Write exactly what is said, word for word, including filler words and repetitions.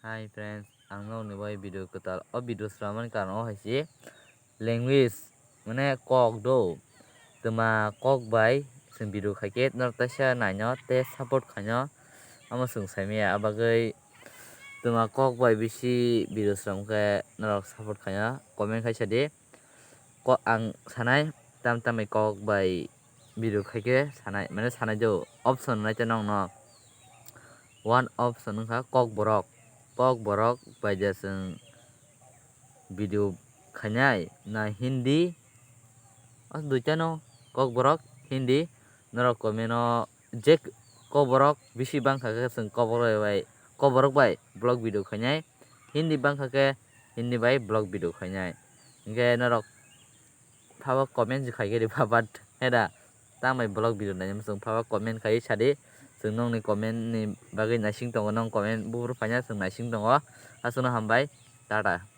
Hi friends, ang nokni bai video kwtal. O video swnamani karon o hai se language, mane kok do. Twma kok bai chwng video khaikhe norok teisa naino tei support khaino. Omo chwng saimaya, abagwi twma kok bai bisi video swnam khe norok support khaino comment khaisa di. Ko ang sanai tam tamai kok bai video khaikhe sanai, mane sanai do option nai te nokno. One option wngkha Kokborok. Kokborok bai je chwng video khainai na Hindi. O duitano Kokborok, Hindi. Norok comment o je Kokborok bisi bangkha khe chwng Kokborok bai, Kokborok bai vlog video khainai. Hindi bangkha khe Hindi bai vlog video khainai. Hinkhe norok phaba comment se khaikhe di pha, but heda tamo bai vlog video nainai chwng phaba comment khaiwi sadi. Chwng nokni comment ni bagwi naising tongo, nong comment buphuru phaina chwng naising tongo. Aswkno hambai, tata.